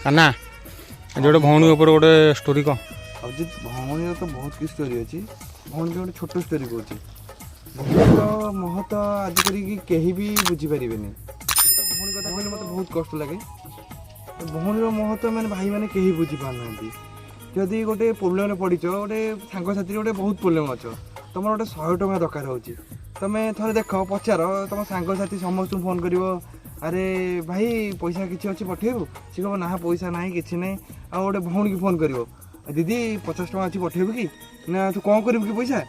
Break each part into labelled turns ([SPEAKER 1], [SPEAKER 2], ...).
[SPEAKER 1] କାନା, ଆଜି ଗୋଟେ ଭଉଣୀ ଉପରେ ଗୋଟେ ଷ୍ଟୋରି କହ।
[SPEAKER 2] ଅଜିତ, ଭଉଣୀର ତ ବହୁତ କିଛି ଷ୍ଟୋରି ଅଛି। ଭଉଣୀର ଗୋଟେ ଛୋଟ ଷ୍ଟୋରି କହୁଛି। ଭଉଣୀର ମହତ୍ଵ ଆଜି କରିକି କେହି ବି ବୁଝିପାରିବେନି। ଭଉଣୀ କଥା କହିଲେ ମୋତେ ବହୁତ କଷ୍ଟ ଲାଗେ। ଭଉଣୀର ମହତ୍ଵ ମାନେ ଭାଇମାନେ କେହି ବୁଝିପାରୁନାହାନ୍ତି। ଯଦି ଗୋଟେ ପ୍ରୋବ୍ଲେମରେ ପଡ଼ିଛ, ଗୋଟେ ସାଙ୍ଗସାଥିରେ ଗୋଟେ ବହୁତ ପ୍ରୋବ୍ଲେମ୍ ଅଛ, ତୁମର ଗୋଟେ 100 ଟଙ୍କା ଦରକାର ହେଉଛି, ତୁମେ ଥରେ ଦେଖ, ପଚାର ତୁମ ସାଙ୍ଗସାଥି ସମସ୍ତଙ୍କୁ ଫୋନ୍ କରିବ, "ଆରେ ଭାଇ, ପଇସା କିଛି ଅଛି, ପଠେଇବୁ?" ସେ କହିବ, "ନା, ପଇସା ନାହିଁ, କିଛି ନାହିଁ।" ଆଉ ଗୋଟେ ଭଉଣୀକି ଫୋନ୍ କରିବ, "ଦିଦି, 50 ଟଙ୍କା ଅଛି, ପଠେଇବୁ କି?" "ନା, ତୁ କ'ଣ କରିବୁ କି ପଇସା?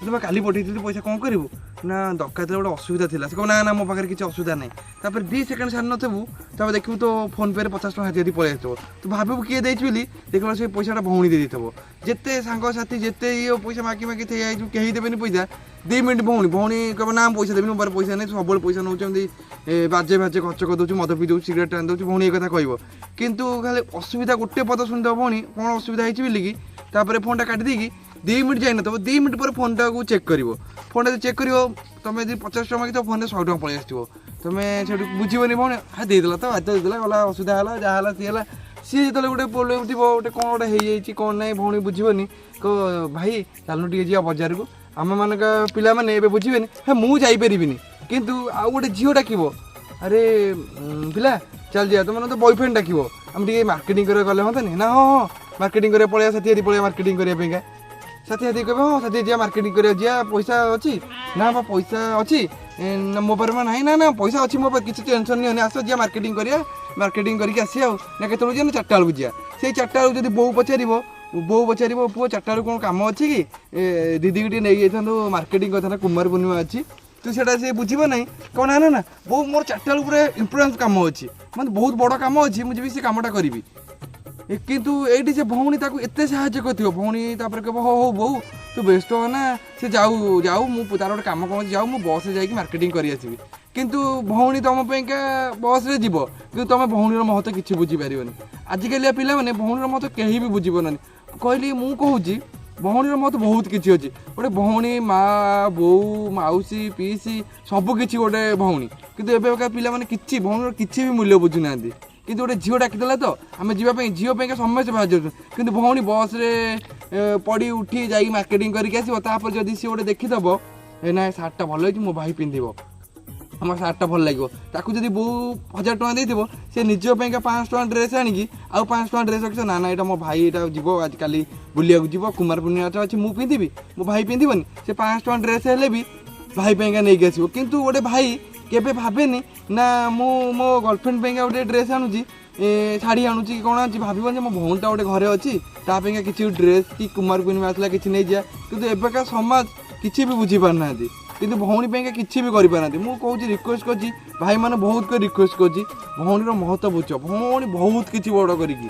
[SPEAKER 2] ସେ ତ କାଲି ପଠେଇଥିଲି, ପଇସା କ'ଣ କରିବୁ?" "ନା, ଦରକାର ଥିଲା, ଗୋଟେ ଅସୁବିଧା ଥିଲା।" ସେ କହିବ, "ନା ନା, ମୋ ପାଖରେ କିଛି ଅସୁବିଧା ନାହିଁ।" ତାପରେ 2 ସେକେଣ୍ଡ ସାରି ନଥିବୁ, ତାପରେ ଦେଖିବୁ ତୋ ଫୋନ୍ ପେରେ 50 ଟଙ୍କା ହାତି ହାତି ପଳେଇ ଆସିଥିବ। ତୁ ଭାବିବୁ କିଏ ଦେଇଛି ବୋଲି, ଦେଖିଲା ସେ ପଇସାଟା ଭଉଣୀ ଦେଇ ଦେଇଥିବ। ଯେତେ ସାଙ୍ଗସାଥି, ଯେତେ ଇଏ ପଇସା ମାଗି ମାଗି ଥେଇ ହେଇଯିବୁ, କେହି ଦେବେନି ପଇସା। 2 ମିନିଟ୍ ଭଉଣୀ ଭଉଣୀ କହିବ, "ନା, ମୁଁ ପଇସା ଦେବିନି, ମୋ ପାଖରେ ପଇସା ନାହିଁ, ସବୁବେଳେ ପଇସା ନେଉଛନ୍ତି, ବାଜେ ବାଜେ ଖର୍ଚ୍ଚ କରିଦେଉଛୁ, ମଦ ପିଇ ଦେଉଛୁ, ସିଗାରେଟ୍ ଟାଣି ଦେଉଛୁ।" ଭଉଣୀ ଏ କଥା କହିବ। କିନ୍ତୁ ଖାଲି ଅସୁବିଧା ଗୋଟେ ପଦ ଶୁଣିଦେବ ଭଉଣୀ, କ'ଣ ଅସୁବିଧା ହେଇଛି ବୋଲିକି। ତାପରେ ଫୋନ୍ଟା କାଟି ଦେଇକି 2 ମିନିଟ୍ ଯାଇନଥିବ, 2 ମିନିଟ୍ ପରେ ଫୋନ୍ଟାକୁ ଚେକ୍ କରିବ। ଫୋନ୍ଟା ଯଦି ଚେକ୍ କରିବ, ତୁମେ ଯଦି 50 ଟଙ୍କା ମାଗିଥିବ, ଫୋନ୍ରେ 100 ଟଙ୍କା ପଳେଇ ଆସିଥିବ। ତୁମେ ସେଠୁ ବୁଝିବନି ଭଉଣୀ, ହଁ, ଦେଇଦେଲା ତ, ଆଜି ତ ଦେଇଦେଲା, ଗଲା, ଅସୁବିଧା ହେଲା, ଯାହା ହେଲା ସିଏ ହେଲା। ସିଏ ଯେତେବେଳେ ଗୋଟେ ପ୍ରୋବ୍ଲେମ୍ ଥିବ, ଗୋଟେ କ'ଣ ଗୋଟେ ହେଇଯାଇଛି, କ'ଣ ନାହିଁ, ଭଉଣୀ ବୁଝିବନି। କ "ଭାଇ, ଚାଲୁନୁ ଟିକେ ଯିବା ବଜାରକୁ।" ଆମମାନଙ୍କ ପିଲାମାନେ ଏବେ ବୁଝିବେନି, "ହେ, ମୁଁ ଯାଇପାରିବିନି।" କିନ୍ତୁ ଆଉ ଗୋଟେ ଝିଅ ଡାକିବ, "ଆରେ ପିଲା, ଚାଲ ଯିବା।" ତୁମର ତ ବୟଫ୍ରେଣ୍ଡ ଡାକିବ, "ଆମେ ଟିକେ ମାର୍କେଟିଂ କରିବାକୁ ଗଲେ ହୁଅନ୍ତାନି?" "ନା, ହଁ ହଁ, ମାର୍କେଟିଂ କରିବାକୁ ପଳେଇବା, ସାଥି ସାଥି ପଳେଇବା ମାର୍କେଟିଂ କରିବା ପାଇଁକା।" ସାଥି ସାଥି କହିବେ, "ହଁ, ସାଥି ଯିବା, ମାର୍କେଟିଂ କରିବାକୁ ଯିବା। ପଇସା ଅଛି ନା?" "ବା ପଇସା ଅଛି ନା, ମୋ ପାଖରେ ବା ନାହିଁ।" "ନା ନା, ପଇସା ଅଛି ମୋ ପାଖରେ, କିଛି ଟେନସନ୍ ନିଅନି, ଆସ ଯିବା, ମାର୍କେଟିଂ କରିବା, ମାର୍କେଟିଂ କରିକି ଆସିବା।" ଆଉ ନା, "କେତେବେଳକୁ ଯିବା?" "ନା, 4ଟା ବେଳକୁ ଯିବା।" ସେଇ 4ଟା ବେଳକୁ ଯଦି ବୋଉ ପଚାରିବ, ବୋଉ ପଚାରିବ, "ପୁଅ, 4ଟା ବେଳକୁ କ'ଣ କାମ ଅଛି କି? ଦିଦିକି ଟିକେ ନେଇକି ଯାଇଥାନ୍ତୁ, ମାର୍କେଟିଂ କରିଥାନ୍ତା, କୁମାର ପୂର୍ଣ୍ଣିମା ଅଛି।" ତୁ ସେଇଟା ସେ ବୁଝିବ ନାହିଁ। କ'ଣ, "ନା ନା ନା ବୋଉ, ମୋର 4ଟା ବେଳକୁ ପୁରା ଇମ୍ପୋର୍ଟାନ୍ସ କାମ ଅଛି, ମାନେ ବହୁତ ବଡ଼ କାମ ଅଛି, ମୁଁ ଯିବି, ସେ କାମଟା କରିବି।" କିନ୍ତୁ ଏଇଠି ସେ ଭଉଣୀ ତାକୁ ଏତେ ସାହାଯ୍ୟ କରିଥିବ। ଭଉଣୀ ତାପରେ କହିବ, "ହଉ ହଉ ବୋଉ, ତୁ ବ୍ୟସ୍ତ ହ ନା, ସେ ଯାଉ ଯାଉ, ମୁଁ ତାର ଗୋଟେ କାମ କ'ଣ ଅଛି, ଯାଉ, ମୁଁ ବସ୍ରେ ଯାଇକି ମାର୍କେଟିଂ କରି ଆସିବି।" କିନ୍ତୁ ଭଉଣୀ ତମ ପାଇଁକା ବସ୍ରେ ଯିବ, କିନ୍ତୁ ତମେ ଭଉଣୀର ମହତ୍ଵ କିଛି ବୁଝିପାରିବନି। ଆଜିକାଲିଆ ପିଲାମାନେ ଭଉଣୀର ମହତ୍ଵ କେହି ବି ବୁଝିପାରୁନାହାନ୍ତି। କହିଲି, ମୁଁ କହୁଛି, ଭଉଣୀର ମହତ୍ଵ ବହୁତ କିଛି ଅଛି। ଗୋଟେ ଭଉଣୀ ମା, ବୋଉ, ମାଉସୀ, ପିଇସି, ସବୁ କିଛି ଗୋଟେ ଭଉଣୀ। କିନ୍ତୁ ଏବେକା ପିଲାମାନେ କିଛି ଭଉଣୀର କିଛି ବି ମୂଲ୍ୟ ବୁଝୁନାହାନ୍ତି। କିନ୍ତୁ ଗୋଟେ ଝିଅ ଡାକିଦେଲା ତ ଆମେ ଯିବା ପାଇଁ, ଝିଅ ପାଇଁକା ସମସ୍ତେ ବାହାରି ଯାଉଛନ୍ତି। କିନ୍ତୁ ଭଉଣୀ ବସ୍ରେ ପଡ଼ି ଉଠି ଯାଇକି ମାର୍କେଟିଂ କରିକି ଆସିବ। ତାପରେ ଯଦି ସିଏ ଗୋଟେ ଦେଖିଦେବ, "ଏ ନା, ଏ ସାର୍ଟଟା ଭଲ ହେଇଛି, ମୋ ଭାଇ ପିନ୍ଧିବ, ଆମ ସାର୍ଟଟା ଭଲ ଲାଗିବ।" ତାକୁ ଯଦି ବୋଉ 1000 ଟଙ୍କା ଦେଇଥିବ, ସେ ନିଜ ପାଇଁକା 500 ଟଙ୍କା ଡ୍ରେସ୍ ଆଣିକି ଆଉ 500 ଟଙ୍କା ଡ୍ରେସ୍ ରଖିଥିବ। "ନା ନା, ଏଇଟା ମୋ ଭାଇ, ଏଇଟା ଯିବ, ଆଜିକାଲି ବୁଲିବାକୁ ଯିବ, କୁମାର ପୂର୍ଣ୍ଣିମା ଅଛି, ମୁଁ ପିନ୍ଧିବି, ମୋ ଭାଇ ପିନ୍ଧିବନି?" ସେ 500 ଟଙ୍କା ଡ୍ରେସ୍ ହେଲେ ବି ଭାଇ ପାଇଁକା ନେଇକି ଆସିବ। କିନ୍ତୁ ଗୋଟେ ଭାଇ କେବେ ଭାବେନି ନା, ମୁଁ ମୋ ଗର୍ଲଫ୍ରେଣ୍ଡ ପାଇଁକା ଗୋଟେ ଡ୍ରେସ୍ ଆଣୁଛି, ଶାଢ଼ୀ ଆଣୁଛି କି କ'ଣ ଆଣୁଛି, ଭାବିବନି ଯେ ମୋ ଭଉଣୀଟା ଗୋଟେ ଘରେ ଅଛି, ତା ପାଇଁକା କିଛି ଡ୍ରେସ୍ କି କୁମାର ପୂର୍ଣ୍ଣିମା ଆସିଲା କିଛି ନେଇଯିବା। କିନ୍ତୁ ଏବେକା ସମାଜ କିଛି ବି ବୁଝିପାରୁନାହାନ୍ତି, କିନ୍ତୁ ଭଉଣୀ ପାଇଁକା କିଛି ବି କରିପାରୁନାହାନ୍ତି। ମୁଁ କହୁଛି, ରିକ୍ୱେଷ୍ଟ କରୁଛି ଭାଇମାନେ, ବହୁତ କରି ରିକ୍ୱେଷ୍ଟ କରୁଛି, ଭଉଣୀର ମହତ୍ଵ ବୁଝ। ଭଉଣୀ ବହୁତ କିଛି ବଡ଼ କରିକି